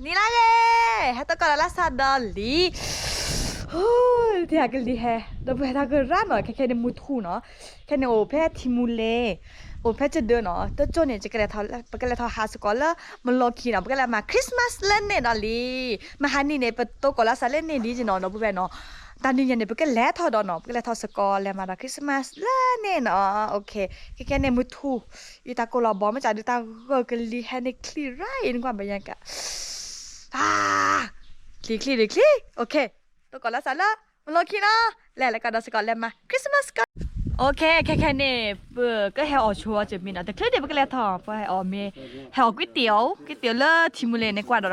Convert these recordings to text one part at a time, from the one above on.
နံၤလၢဂ့ၤ, ဟဲသကိးဒီးလၢ်ဆါဒီးလံ. တဟးကလံၤဟဲ ဒီပုၢ်ဝဲၢ် တၢ်ကရၢနီၤ, ခဲခဲန့ၣ်မုၢ်ထူၣ်နီၤ, ခဲန့ၣ်အိၣ်ဖဲထံမူလ့ၤ, အိၣ်ဖဲကဒၢနီၤ, တကၠိန့ၣ် ပကလဲၤထီၣ်ဟးသကိးလၢ မလီၢ်ခံနီၤ, ပကလဲၤမၤ Christmas လၢန့ၣ်ဒီးလံ. မဟါနံၤန့ၣ် ပသကိးလၢ်ဆါလၢန့ၣ်လံကနီၤ ဒီပုၢ်ဝဲၢ်နီၤ, တၢ်နံၤညါန့ၣ် ပကလဲၤထီၣ်ဒီးနီၤ, ပကလဲၤထီၣ်သကိးလဲၤမၤဒီး Christmas လၢန့ၣ်နီၤ. ခဲခဲန့ၣ်မုၢ်ထူၣ် ယတၢ်ကိၢ်လီၤဘီ မ့ၢ်ကဒုးတၢ်ဂၢၢ်ကလံၤဟဲန့ၣ်ချံရၣ်အံၤ နကွၢ်ဘၣ်ယါကး, ချံချံဒုးချံ, သကိးလၢ်ဆါလၢ မလီၢ်ခံနီၤ, လဲၤလၢကဒီးသကိးလဲၤမၤ Christmas ကီ, ခဲခဲန့ၣ် ပကဟဲအီၣ်ဆိအီၤစ့ၢ်မ့ၢ်နီၤ, တချုးဒံးပကလဲၤထီၣ် ပဟဲအီၣ်မ့ၢ်, ဟဲအီၣ်ကွံတ့ၢ်အီၤ, ကွံတ့ၢ်အီၤလၢထံမူလ့ၤန့ၣ် ကွၢ်ဒီး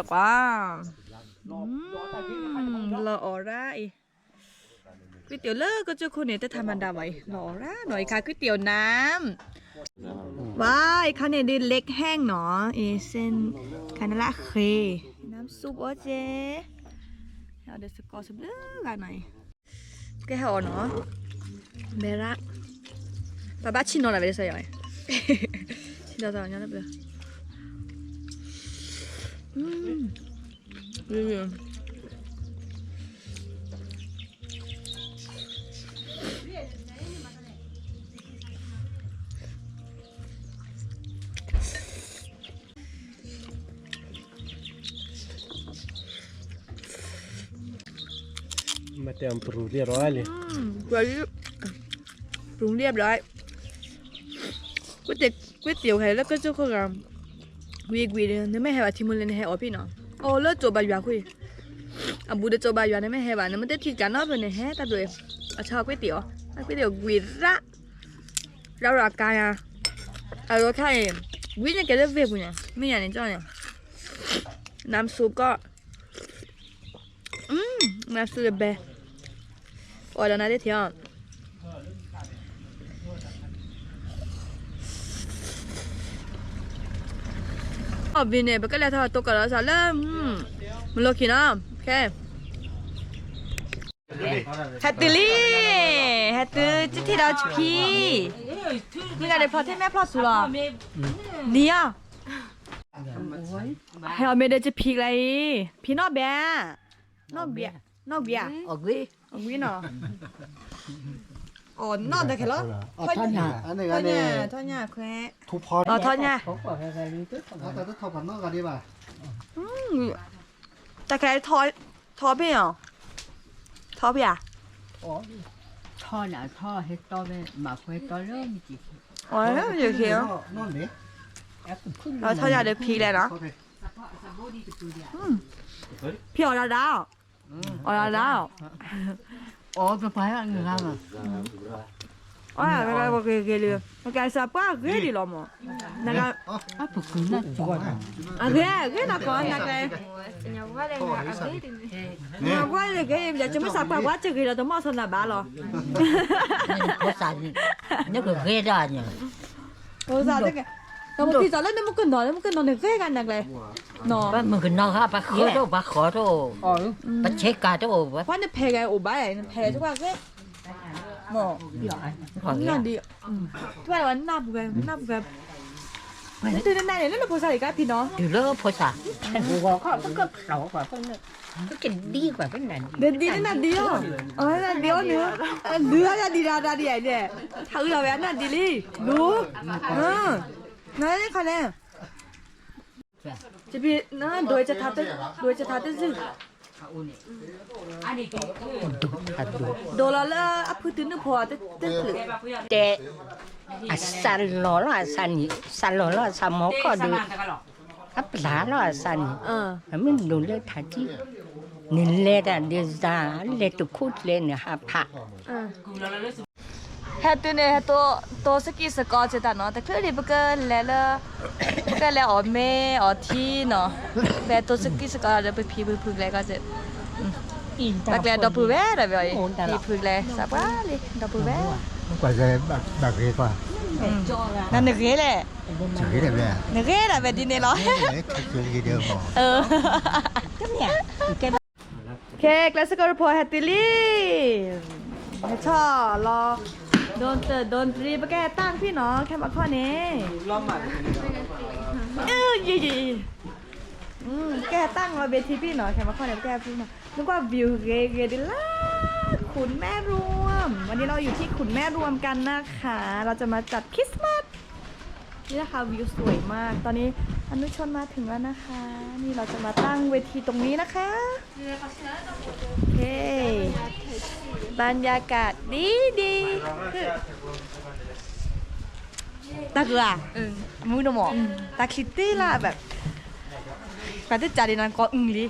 တကွၢ်, လီၤအီၣ်ရၣ်အံၤ ကွံတ့ၢ်အီၤလၢကစၢၢ်ခိၣ်န့ၣ် တထးမၤဒၣ်ဘၣ်အံၤ လီၤအီၣ်ရၣ်နီၤ, အံၤခါကွံတ့ၢ်အီၤနၤ, ဝါ အံၤခါန့ၣ်ဒုး လ့ၣ်ဟဲၣ်နီၤ, အံၤစ့ၢ် ခါန့ၣ်လၢအဃ့, နၢ်စူးဘီက့, ဒီးသကိးစဘျုးဂၤနီၤအံၤ, ကဟဲအီၣ်နီၤ, ဘဲရၣ်, ပဘၣ်ဆံၣ်နီၤလၢဝဲဒ်သိးယီၤ, ဆံၣ်နီၤသးညီတဘျုး မ့ၢ်တဲအပရူၢ်လံလီၤလံ, ပရူၢ်လံဘျီ, ကွံတ့ၢ်အီၤခဲလၢာ်လၢကစၢၢ်ခိၣ်ဂၤ, ဝံၤကွံာ်ဒီး နမ့ၢ်ဟဲဘၣ်ထံမူလ့ၤန့ၣ် ဟဲအီၣ်ဖဲနီၤ, အိၣ်လၢကၠိဘါယွၤဃု, အဘူးဒီးကၠိဘါယွၤန့ၣ်မ့ၢ်ဟဲဘၣ် နမ့ၢ်တထံၣ်တကျါနီတဖျၢၣ်န့ၣ် ဟဲတၢ်ဘျုး, အဆါကွံတ့ၢ်အီၤ, အကွံတ့ၢ်အီၤကွံာ်ရၣ်, ရၣ်ရၣ်ကါယါ, အဝဲခါအံၤ, ဝံၤန့ၣ်ကဲလၢဝ့ၢ်ပူၤညါ, မ့ၢ်ညါန့ၣ်ကၠီန့ၣ်, နၢ်စူးကီၢ် နၢ်စူးတဘဲ, အီၣ်ဒီးနၤသ့ၣ်ထံၣ်အီၤ, အီၣ်ဘံၤန့ၣ် ပကလဲၤထီၣ်သကိးလၢ်ဆါလၢ မလီၢ်ခံနီၤ, ခဲ ဟဲတုၤလံ, ဟဲတုၤ ကထံၣ်ဒီးကဖံ, မ့ၢ်ဂၤဒးဖျီၣ်ထံၣ်မဲာ်ဖျီၣ်ဆူလီၤ, နံၤအီၤ, ဟဲအီၣ်မ့ၢ်ဒီးကဖံကျါအံၤ, ဖံနီၣ်ဘဲ, နီၣ်ဘဲ, နီၣ်ဘဲ, အီၣ်ကွံနီၤ, အီၣ်နီၣ်တခဲလီၤ, ထီၣ်ညၣ်ခွဲ, အီၣ်ထီၣ်ညၣ်, တၢ်ခဲ ထီဖဲအီၤ, ထီဖဲဧါ, ထီနၤထီဟဲတီဖဲမၤခွဲတီလၢမ့ၢ်က့ၤ, အီၣ်ထီၣ်ညၣ်ဒီးဖံလဲၣ်နီၤ, ဖံအီၣ်ဒၣ်ဒၣ်, အီၣ်ဒၣ်ဒၣ်, အီၣ်ပပှၤဂၤမး, အီၣ်ပဂ့ၤဂ့ၤလံ, ပကစၢ်ပှၤဂ့ၤဒံးလီၤမး, အဂ့ၤဂ့ၤနီၢ်ကီၢ်နၤကျဲ နကွၢ်လၢက့ၤ ယမ့ၢ်စးပှၢ်ကွၢ်တဂ့ၤဒီး တမီၢ်စီနၤဘၣ်လီၤ, ဖိသၣ်န့ၣ် နကဂ့ၤဒၣ်န့ၣ်, ဖိသၣ်တက့ၢ်, ဒီးပဖံစီၤလၢနမုၢ်ကနီၤ နမုၢ်ကနီၤန့ၣ်ဂ့ၤဂၤနၤကျဲ, ပမုၢ်ကနီၤခါ ပဃၢၤတအိၣ် ပဃီတအိၣ်, ပဆဲးကၤတအိၣ်, ပှၤနဖဲးဂၤအိၣ်ဘၣ် နဖဲးတကွၢ်ဂ့ၤ, မ့ၢ် နဒံး, နဒံး, နဖိသၣ်, တုၤနနၤန့ၣ် လၢနဖိသၣ်အံၤကဖံနီၤ, တုၤလၢဖိသၣ်, နဒံးနနၤဒံးလီၤ, နဒံးအီၤန့ၣ်, ဒုးနဒံးဒၣ်ဒံးအံၤန့ၣ်, ဟးအုလီၤဝဲနဒံးလံ, ဒုး, နခီန့ၣ် ဒိးကထါတစ့ၢ်, ဒိးလီၤလၢအဖုတုၤနုၢ်ဖိတကလုာ်, တဲ, အစးလီၤလီၤအစးနံၤ, စးလီၤလီၤအစးမီၤခီၣ်ဒီး, အပျၢ်လီၤအစးနံၤ, အမ့ၢ်ဒိးလၢထးထံ, နလဲၤတၢ်ဒ်စၢ်, လဲၤတခူၣ်ကျဲန့ၣ်ဟးဖး ဟဲတုၤန့ၣ် ဟဲတိစကံစကီးက့ၤတၢ်နီၤ, တချုးဒံးပကလဲၤလၢ ပကလဲၤအီၣ်မ့ၤအီထံနီၤ, ပဟဲတိစကံစကီးဒီးပဖံဖုဖုကျဲကီး, ပကျဲဒီပုၢ်ဝဲၢ်ဒီးဝဲအံၤ, ဖံဖုကျဲ စးပှၢ်လံ ဒီပုၢ်ဝဲၢ်, ဘၣ်ဂ့ၤကွၢ်, နဂ့ၤလဲၣ်, နဂ့ၤဒၣ်ဝဲဒ်န့ၣ်လီၤ. ခဲကျဲစကီးရဖိဟဲတုၤလံ, ဟဲဆီၣ်လီၤ, ဒိၣ်တၢၢ်ဒိၣ်တြံ ပကဟဲတၢ်ဖံနီၤ ခဲမုၢ်ခီၣ်န့ၣ်, ယံၤယံၤ อืม แกตั้งเอาเวทีพี่หน่อย แค่มาข้อเดียวแกพี่หน่อย นึกว่าวิวเกเรดีละ ขุนแม่รวม วันนี้เราอยู่ที่ขุนแม่รวมกันนะคะ เราจะมาจัดคริสต์มาส นี่นะคะ วิวสวยมาก ตอนนี้อนุชนมาถึงแล้วนะคะ นี่เราจะมาตั้งเวทีตรงนี้นะคะ โอเค บรรยากาศดีดี ตาเกลือ မူတမီၢ် တၢ်ချံတ့လၢ် แบบ ပှၤတၢ်ကးဒ်နၤကီၢ်အုလံ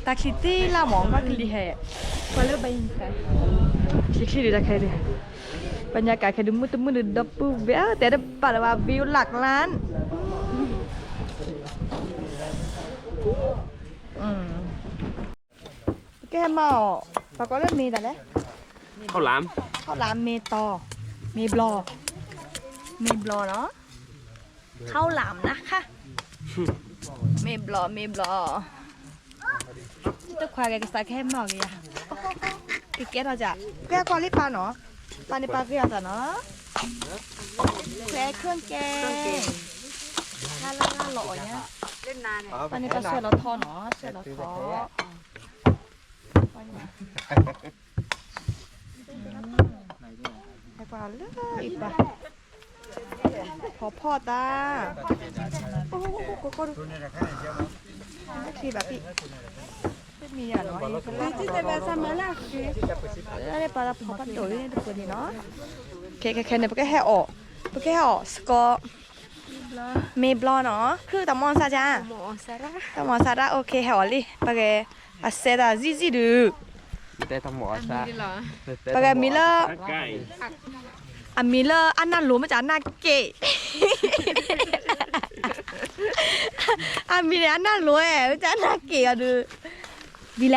တၢ်ချံတ့လၢ်မီၢ် ကွၢ်ကလံၤဟဲ ပှၤလၢဘၣ်အံၤ ချံချံဒ်တၢ်ခဲဒ် บรรยากาศခဲဒ် မုၢ်တမုၢ်ဒ်ဒီပုၢ်ဝဲၢ် တဲတဘၣ်လၢၤဘၣ် วิวหลักล้าน ကဲမီၢ် ပှၤကိးလၢမ့ၢ်တၢ်လဲၣ် ข้าวหลาม ข้าวหลาม မ့ၢ်တီၤ မ့ၢ်ဘျီ မ့ၢ်ဘျီနီၤ ข้าวหลาม นะคะ မ့ၢ်ဘျီ မ့ၢ်ဘျီ တခွါက့ၤကစၢ်ကဟဲမီၢ်က့ၤယၤ ကကဲထီၣ်ကၢ် ကဲကွၢ်လံပၢ်နီၤ ပၢ်န့ၣ်ပၢ်ဂ့ၤအသးနီၤ ခွဲးခၢၣ်ကဲ ဟါလၢလၢလီၤအီၤညါ ပၢ်န့ၣ်ပၢ်ဆွဲလီၤထီနီၤ ဆွဲလီၤထီ ဟဲကွၢ်လၢအံၤပၢ် ဖီဖီၣ်တၢ် ကီကီဒူ ချံဘၣ်ပံ မ့ၢ်ယၤနီၤ လၢပၢ်လၢဖီဖီၣ်တၢ်အံၤတပှဲၤန့ၣ်နီၤ ခဲခဲခဲန့ၣ် ပကဟဲအီၣ် ပကဟဲအီၣ်စကီး မ့ၢ်ဘျီနီၤ ခုတၢ်မီၢ်စၢ်ကၢ် တၢ်မီၢ်စၢ်ဒၣ် OK ဟဲအီၣ်လံ ပက အစဲတၢ်ဇံၣ်ဇံၣ်ဒုး တဲတၢ်မီၢ်အီၣ်စၢ် ပကမံၤလၢ အမံၤလၢအနၢ်လိၤမ့ၢ်ကနၢ်က့ၣ် အမံၤန့ၣ်အနၢ်လိၤဝဲ မ့ၢ်ကနၢ်က့ၣ်အီၤဒုး ဝံၤလၢ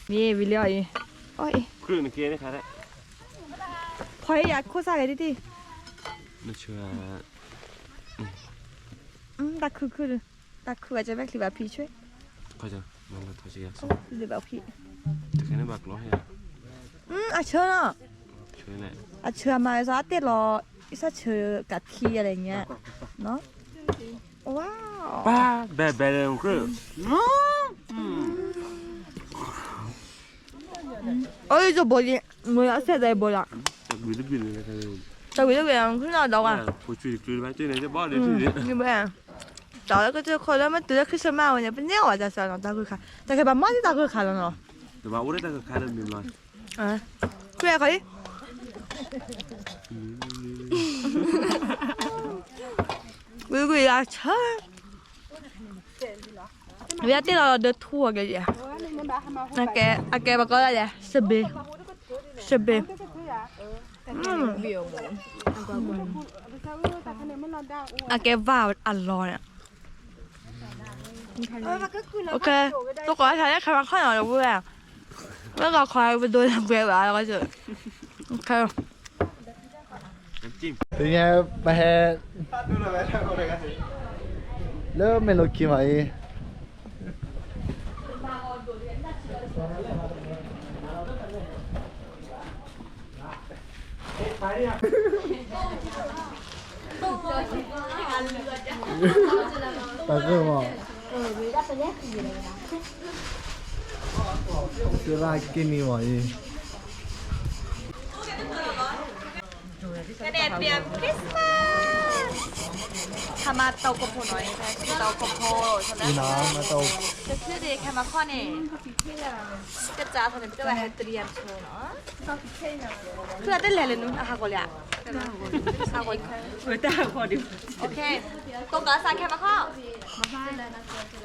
မ့ၢ်ဝံၤလၢအံၤ အီၣ်အံၤ ဖီအံၤယၤခိၣ်စၢ်ဂ့ၤတံၢ်တံၢ် တၢ်ခုခု တၢ်ခုအကဲဘၣ်ချံဘၣ်ဖံးဆွဲ ဘၣ်ဖံး အဆၢနီၤ အဆၢမၤဝဲစီအတ့ၢ်လီၤ အဆၢကးထံအလဲၣ်ညါ ဝါ ဘဲဘဲလၢ အၢ ယဘိလံ မ့ၢ်အစဲးဒီးယဘိလီၤ တဝံၤတဝံၤ ခုနီဒီးဝဲ တၢ်လၢကစၢၢ်ခိၣ်လၢမ့ၢ်တုၤလၢ Christmas ဝဲန့ၣ် ပန့ၢ်အီၣ်ဝဲတၢ်စၢ်နီၤ တၢ်ဂုၤခါ တၢ်ကဲဘၣ်မီၢ်ဒ်တၢ်ဂုၤခါလီၤနီၤ တဘၣ်အိၣ်လၢတၢ်ဂုၤခါလၢမ့ၢ်ဘျီ ကွဲးခီလံ ဝံၤဝံၤအဆၢ ဝံၤအတ့ၢ်လီၤဒီးထူအကဲ အကဲပကီၢ်လၢယဲ စဘ့ၣ် စဘ့ၣ် အကဲဝါအလီၢ်န့ၣ် တိၢ်ကီၢ်လၢဆါလၢခဲမၤခီၣ်နီၤ ဝဲ ဝဲကီၢ်ခီပဒိၣ်လၢပှဲၤဘၣ်လီၤ တနံၤပဟဲ လၢမဲာ်လိာ်ခံမးအံၤ တၢ်ကမး တလၢက့ၤနံၤမးအံၤ ကန့ၣ် เตรียมคริสต์มาส ခါမၤတၢ်အိၣ်ဖှိၣ်နီၤ တၢ်အိၣ်ဖှိၣ် တချုးဒံးခဲမၤခီၣ်န့ၣ် ကစၢ်ထီၣ်န့ၣ် ပတဲဝဲဟဲ เตรียมโชว์ နီၤ ခုအတလဲၤလၢနုၤ အဟးဂီၤလံဧါ ဟးဂီၤ တိၢ်ကီၢ်စးခဲမၤခီၣ် အံၤ ဝံၤလံ ဒၣ်လီၤကျီၢ်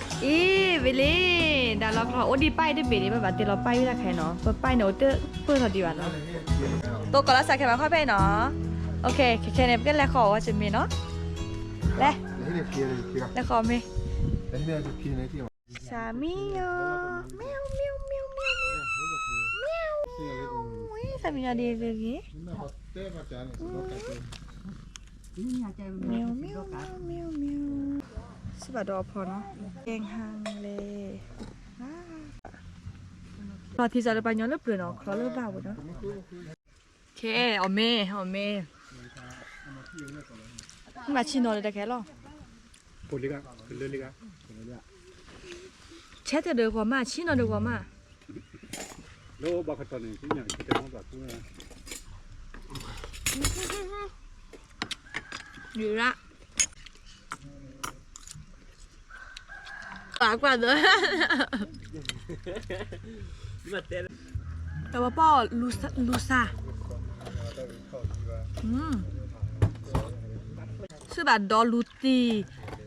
အိၣ်ဒံးပၢ်အံၤတဘ့ၣ်န့ၣ် ပဘၣ်တ့လီၤပၢ်အံၤတၢ်ခဲနီၤ ပပၢ်အံၤန့ၣ် အိၣ်တပၢၢ်ထီၣ်ဒံးဘၣ်နီၤ တိၢ်ကီၢ်လၢစးခဲမၤခီၣ်ဖဲအံၤနီၤ ခဲခဲန့ၣ် ပကလဲၤဃီၤဝဲတမ့ၢ်နီၤ လဲၤ လဲၤဃီၤမ့ၢ် စၢ်မံယီၤ မၠဲမၠဲမၠဲမၠဲ စၢ်မံယီၤဒ်ဂ့ၤဂ့ၤ မၠဲမၠဲမၠဲ စံးဘၣ်ဒီးအဖီနီၤ ကဲဟါလဲၣ် လီၤထံစးလၢပှၤညီလၢပျၢၤနီၤ ချီလၢဘၣ်ဝဲနီၤ ခဲအီၣ်မ့ၤ အီၣ်မ့ၤ, မၤဆံနီၤဒီးတၢ်ခဲလီၤ, ဆဲးတၢ်ဒီးဂီၤမး ဆံနီၤဒီးဂီၤမး, လၢဘၣ်ကတီၢ်န့ၣ် ယရၣ် ပာ်ကွၢ်ဒီး တဝဲပီၣ်လူၤစၢ်, သုဘၣ်ဒီလူၤတံၢ်,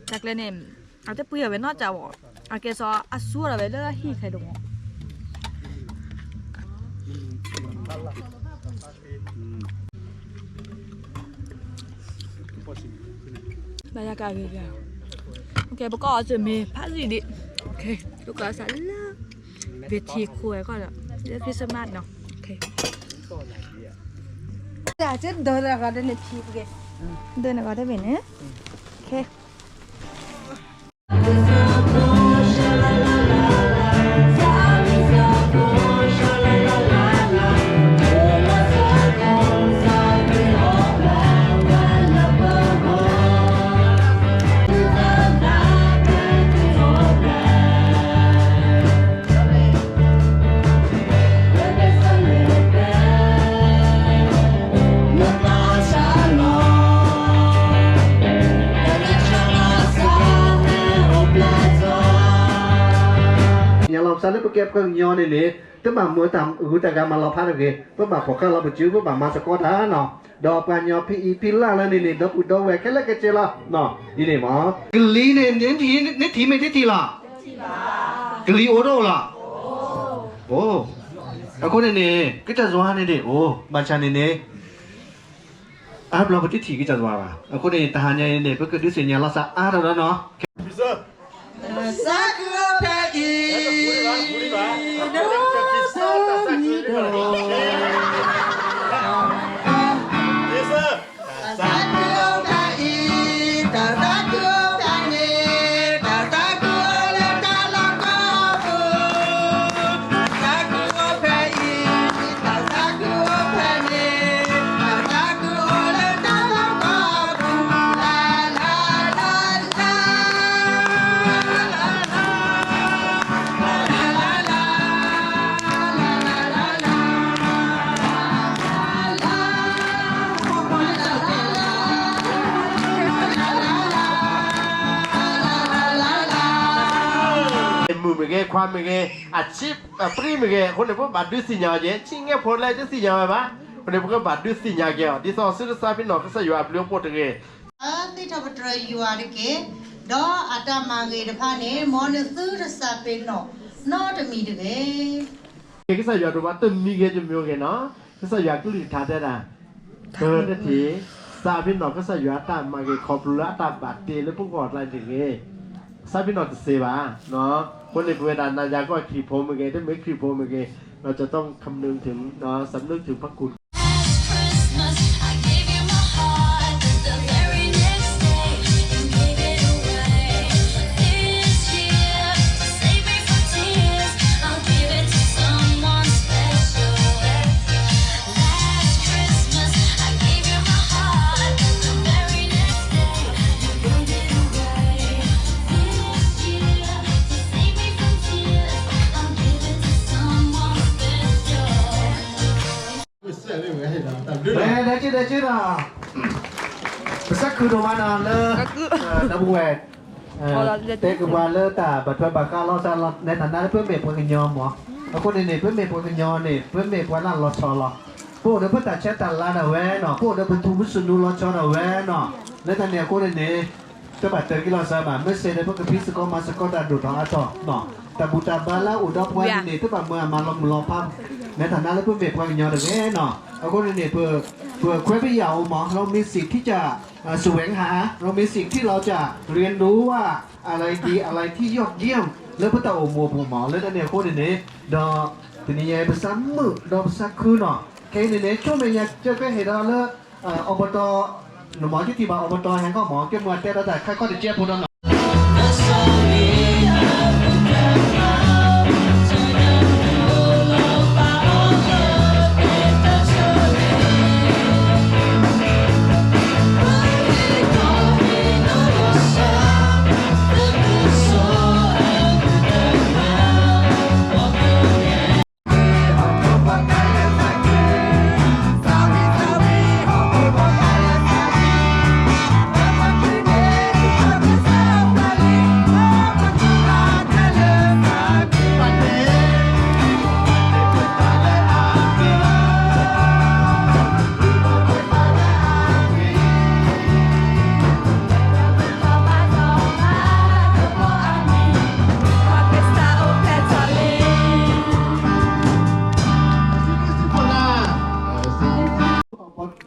တၢ်ကျဲန့ၣ် အတပှ့ၤအီၤဝဲနီတၢ်ဘၣ်, အကဲစီအဆူအီၤဒီးဝဲလၢဟံၣ်ခဲဒိၣ်မး ဘၣ်ယၤကဂ့ၤဂ့ၤ, ပကအီၣ်စ့ၢ်မ့ၤဖးယံာ်ဒံး, ဒိကီၢ်စးလၢ ဝ့ၢ်ထံခိၣ်ဝဲကီၢ်ဒီး လၢ Christmas နီၤ, တၢ်ဒၢနဂီၢ်တမ့ၢ်န့ၣ်, ဒၢနဂီၢ်တမ့ၢ်န့ၣ်, ညါလီၤပသးလၢပကဲပှၤကညီန့ၣ်န့ၣ် တဘၣ်မၤတၢ်ဂုၤတၢ်ဂၤမၤလီၤဖးတဂ့ၤ, ပဘၣ်ဖီၣ်ဃာ်လီၤပစု ပဘၣ်မၤသကိးတၢ်နီၤ, ဒီးပှၤကညီဖံအံၤဖံလၢ်လၢန့ၣ်န့ၣ် ဒီပုၢ်ဒီဝဲၢ်ခဲလၢာ်ခဲဆ့လီၤ, အံၤန့ၣ်မ့ၢ် ကလံၤန့ၣ် နထံၣ်မ့ၢ်တထံၣ်လီၤ, ကလံၤအိၣ်တအိၣ်လီၤ, အိၣ်, အဃိန့ၣ်န့ၣ် ကစၢ်ယွၤန့ၣ်န့ၣ်အိၣ်, ဘၣ်ဆၣ်န့ၣ်န့ၣ် အါဘျီပတထံၣ်ကစၢ်ယွၤဘၣ်. အဃိန့ၣ် တဟါညါအံၤန့ၣ် ပကဒုးသ့ၣ်ညါလီၤသးအါထီၣ်ဒီးနီၤ, သးခုအိၣ်ဖဲအံၤ, ဒီးသးမံဒီး သးခုအိၣ်ဖဲအံၤ, တၢ်သးခုအိၣ်ဖဲန့ၣ်, တၢ်သးခုအိၣ်လၢတၢ်လီၢ်ကီၢ်ပူၤ, သးခုအိၣ်ဖဲအံၤ, တၢ်သးခုအိၣ်ဖဲန့ၣ်, တၢ်သးခုအိၣ်လၢတၢ်လီၢ်ကီၢ်ပူၤ, လၢ လၢ လၢ လၢ မုၣ်မ့ၢ်ဂ့ၤ, ခွါမ့ၢ်ဂ့ၤ, အဆံးအပြံမ့ၢ်ဂ့ၤ, အဃိန့ၣ် ပကဘၣ်ဒုးသ့ၣ်ညါအီၤက့ၤ, ဆံးငဲဖိလၢတသ့ၣ်ညါဝဲဘၣ်, အဃိန့ၣ် ပကဘၣ်ဒုးသ့ၣ်ညါက့ၤအီၤ, ဒ်သိးသုတသးပ့ၤနီၣ်ကစၢ်ယွၤအဘျုးအဖှိၣ်တဂ့ၤ. သ့ၣ်ထီၣ်ပတြၢၤယွၤတက့ၢ်, ဒီးအတၢ်မၤဂ့ၤတဖၣ်န့ၣ် မ်နသုတသးပ့ၤနီၣ်နီတမံၤတဂ့ၤ. ကစၢ်ယွၤဒိးဘၣ်တမံၤဂ့ၤတမံၤဂ့ၤနီၤ, ကစၢ်ယွၤကလုၢ်ကထါတဲဒၣ်, ပတထံၣ် သးပ့ၤနီၣ်ကစၢ်ယွၤတၢ်မၤဂ့ၤခီဖျိလၢအတၢ်ဘၣ်တ့လၢပဂီၢ်ကျါတဂ့ၤ, သးပ့ၤနီၣ်တသ့ဘၣ်. အဃိန့ၣ် ပဝဲဒၣ်နၤယၤကီၢ်ခရံာ်ဖိမ့ၢ်ဂ့ၤ, တမ့ၢ်ခရံာ်ဖိမ့ၢ်ဂ့ၤ, ဒီးကတီၢ်ခမနုၤထံၣ်, စးမနုၤထံၣ်ဖးကူၣ် ဒီး ပသးခုဒိၣ်မးနီၤလၢ ဒီပုၢ်ဝဲၢ် တဲက့ၤပှၤလၢတၢ်ဘၣ်ထွဲဘၣ်ဃးလီၤသးလီၤ နဲထးနါလၢပမ့ၢ်ပှၤကညီမး, အဃိန့ၣ်န့ၣ် ပမ့ၢ်ပှၤကညီန့ၣ် ပမ့ၢ်ပှၤလၢလီၤဆီလီၤ. ပအိၣ်ဒီးပတၢ်ဆဲးတၢ်လၤဒၣ်ဝဲနီၤ, ပအိၣ်ဒီးပသူၣ်ပစူၤနူလီၤဆီဒၣ်ဝဲနီၤ, လၢတၢ်န့ၣ်အဃိန့ၣ်န့ၣ် တဘၣ်တဲက့ၤလီၤသးဘၣ်, မ့ၢ်စ့ၢ်ဒီးပကဖံးသကိးမၤသကိးတၢ်ဒိၣ်ထီၣ်အါထီၣ်, တၢ်ဘူၣ်တၢ်ဘါလၢအအိၣ်ဒီးပှၤန့ၣ်န့ၣ် တဘၣ်မၤအမၤလီၤမုၢ်လီၤဖး, နဲထးနါလၢပမ့ၢ်ပှၤကညီတဂ့ၤနီၤ, အဃိန့ၣ်န့ၣ် ပခွဲးပယာ်အိၣ်မး, เรามีสิทธิ์ที่จะแสวงหา, เรามีสิทธิ์ที่เราจะเรียนรู้ว่าอะไรดี อะไรที่ยอดเยี่ยม လၢပတၢ်အိၣ်မူအပူၤမး, လၢတၢ်န့ၣ်အဃိန့ၣ်န့ၣ်, ဒီးတနံၤညါအံၤ ပသးမုာ်ဒီးပသးခုနီၤ, ခဲအံၤန့ၣ်န့ၣ် ဆိမ့ၢ်ယၤကဲကဲဟ့ၣ်ဒီးလၢ အဘီတီ နမ့ၢ်ကထံၣ်ဘၣ်အဘီတီဟဲကီၢ်မး ကဲမ့ၢ်တဲဒီးတၢ်ခါခီၣ်တကဲဖိဒီးနီၤ.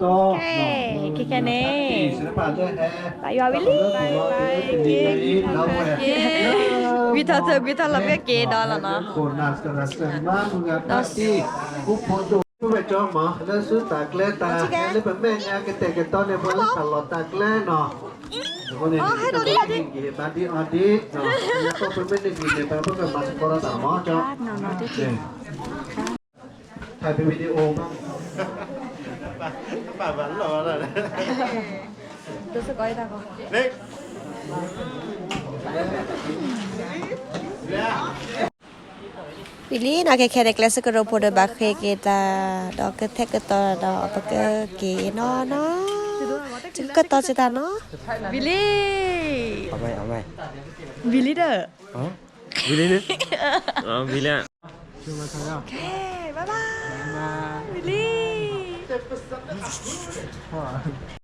ကဲ ခဲခဲန့ၣ် ဘၣ်ယွၤဝံၤလံ ဝံထီၣ်တဂ့ၤထီၣ်လီၤ ပကက့ၤဒီးလီၤနီၤ ဝဲကၠီမး လၢဆူတၢ်ကျဲတၢ် လၢပမဲာ်ညါကတဲာ်ကတီၤန့ၣ် ပှၤလၢတၢ်လီၢ်တၢ်ကျဲနီၤ အဃိန့ၣ် ဘၣ်ဒ်အီၤဒ် ပမ့ၢ်န့ၢ်ဂံၢ်န့ၢ်ဘါ ပကမၤသကိးဒီးတၢ်မၤကၠီ ถ่ายเป็นวิดีโอบ้าง ပာ်ပာ်လီၤလီၤ ဝံၤလံနီၤ ခဲခဲန့ၣ် ကျဲစကရိဖိဒီးဘၣ်ဃ့က့ၤတၢ် ဒီးကထဲကတီၤဒီးပကက့ၤနီၤနီၤ ကတီၤစတၢ်နီၤ ဝံၤလံ ဝံၤလံဒီး ဝံၤလံန့ၣ် ဝံၤလံ ကဲ bye bye ဝံၤလံ ဟ